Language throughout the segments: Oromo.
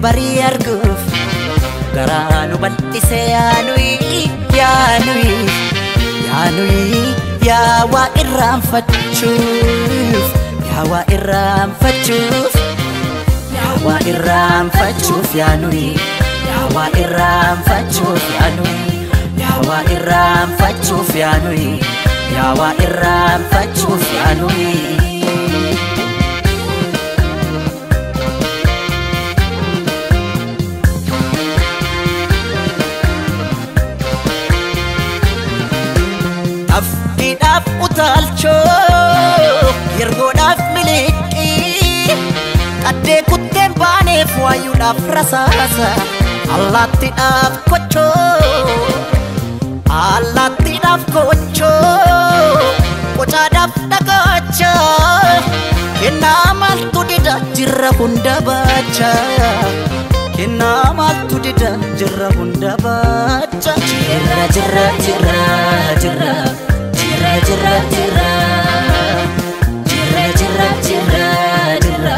Barii arguuf garaa nu bal'ise yaanuyi yaanuyi yaanuyi yaa waa irraanfachuuf yaa waa irraanfachuuf yaa waa irraanfachuuf yaanuyi yaa waa irraanfachuuf yaanuyi yaa waa irraanfachuuf yaanuyi yaa waa irraanfachuuf yaanuyi. Afkiidhaaf utaalchoo yergoodhaaf miliqii qaddee kutteen baaneef waayuudhaaf rasaasa allaattiidhaaf kochoo allaattiidhaaf kochoo qocaadhaaf dhagaacha kennaa maaltu dida jirra hunda baacha kennaa maaltu dida jirra hunda baacha jirra jirra jirra jirra jirra jirra jirra jirra jirra jirra jirra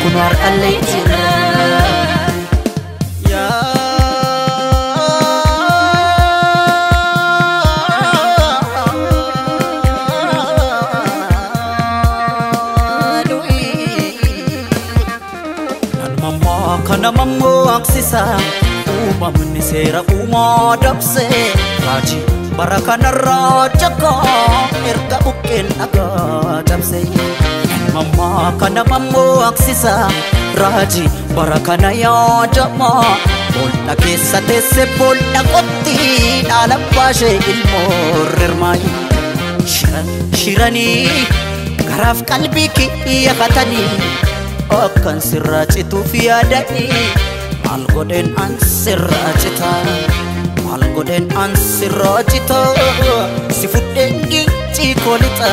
kun har'allee jirra. Kana mammaksisa uumamni seera uumaa dabse raajii bara kanarraa jakaa erga buqqeen dhagaa cabse. Mammaa kana mammaksisa raajii bara kana yaadama boolla keessa teesse boolla qotti dhaala baashee ilmoo rirmaayi. Shiran shiranii garaaf qalbii kiyya katanii akkan sirraa cituuf yaadanii maal godheen an sirraa cita maal godheen an sirraa cita si fudheen gincii koo lixa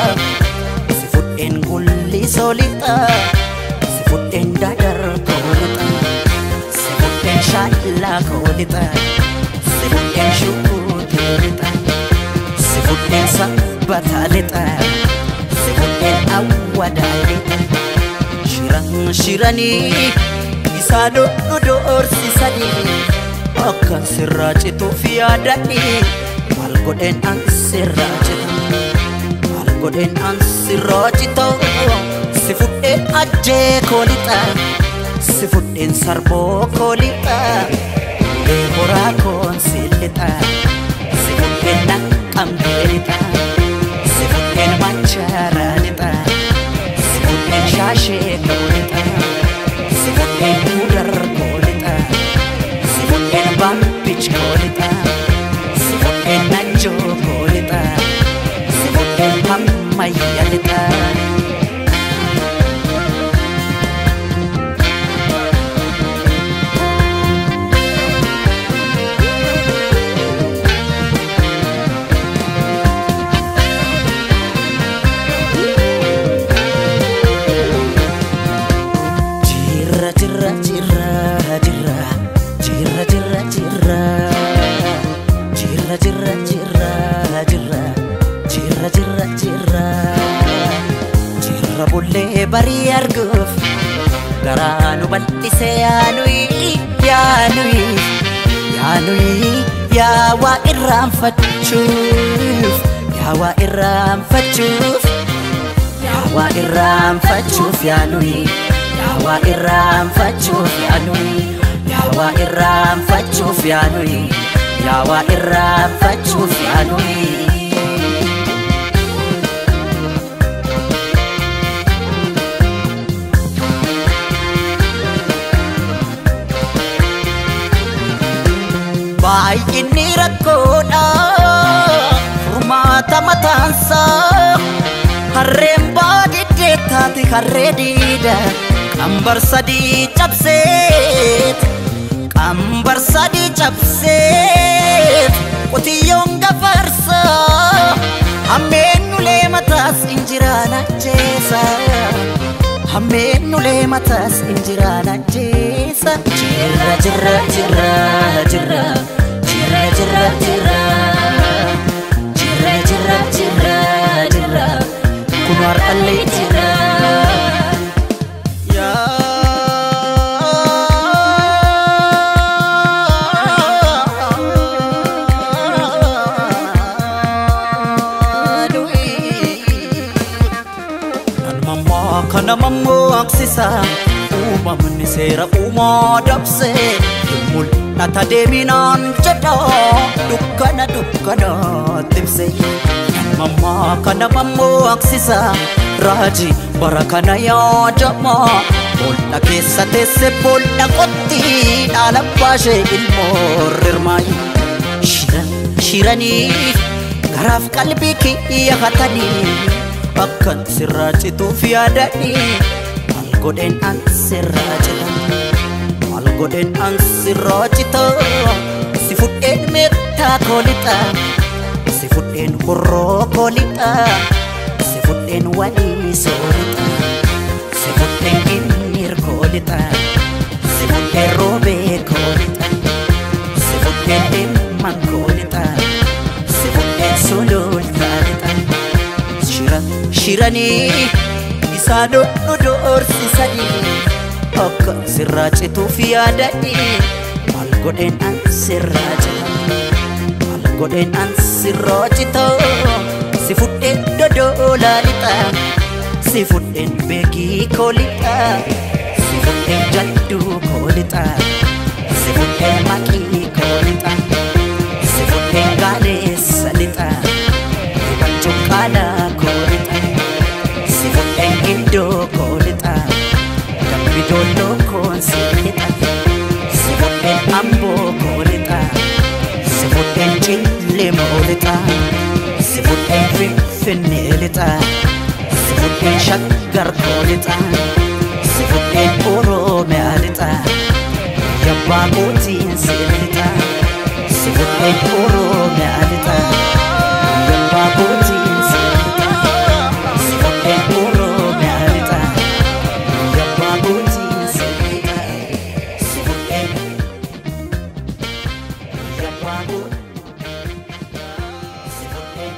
si fudheen gullisoo lixa si fudheen dadar koo lixa si fudheen shaallaa koo lixa si fudheen shukuutii lixa si fudheen sabbataa lixa si fudheen awwadaa lixa. Shiran shiranii isaan nu doorsisanii akkan sirraa cituuf yaadanii maal godheen an sirraa cita maal godheen an sirraa cita si fudheen ajjee koo lixa si fudheen sarboo koo lixa ulee horaa koon si lixa si fudheen naqqamtee lixa si fudheen machaaraa lixa. Si fudheen shaashee koo lixa si fudheen mudar koo lixa si fudheen baabbich koo lixa si fudheen najjoo koo lixa si fudheen hammayya lixa. Jirra jirra jirra jirra jirra jirra jirra bullee barii arguuf garaa nu bal'ise yaanuyi yaanuyi yaanuyi yaa waa irraanfachuuf yaa waa irraanfachuuf yaa waa irraanfachuuf yaanuyi yaa waa irraanfachuuf yaanuyi yaa waa irraanfachuuf yaanuyi. Yaa waa irraanfachuuf yaanuyi. Baay'inni rakkoodha furmaata mataansaa harreen baadiddee taate harree diida qambar sadii cabseet qambar sadii cabseet qotiyyoon gafarsaa hammeen ulee mataas injiraan ajjeesa hammeen ulee mataas injiraan ajjeesa. Jirra jirra jirra jirra jirra jirra jirra jirra jirra jirra jirra kun har'allee jirra. Kana mammaksisa uumamni seera uumaa dabse mul'ata deeminaan jedha dukkana dukkanaatti ibse. Mammaa kana mammaksisa raajii bara kana yaadama bool'a keessa teesse bool'a qotti dhaala baashee ilmoo rirmaayi. Shiran shiranii garaaf qalbii kiyya hatanii akkan sirraa cituuf yaadanii maal godheen an sirraa cita maal godheen an sirraa cita si fudheen meettaa koo lixa si fudheen horroo koo lixa si fudheen walii soo lixa si fudheen ginniir koo lixa si fudheen roobee koo lixa si fudheen dhimman koo lixa si fudheen sulultaa lixa. Shiranii isaan nu doorsisanii akka sirraa cituuf yaadanii maal godheen an sirraa cita maal godheen an sirraa cita si fudheen dodolaa lixa si fudheen beekii koo lixa si fudheen jadduu koo lixa si fudheen maqii koo lixa si fudheen gaaleessa lixa cuqqaalaa koo lixa si fudheen gindoo koo lixa dambi doolloo koon si lixa si fudheen amboo koo lixa si fudheen cillemoo lixa si fudheen finfinnee lixa si fudheen shaggar koo lixa si fudheen oromiyaa lixa yabbaa kootiin si lixa si fudheen oromiyaa lixa. Yabbaa kootiin si lixa si fudheen oromiyaa lixa yabbaa kootiin si lixa si fudheen yabbaa kootiin si fudheen.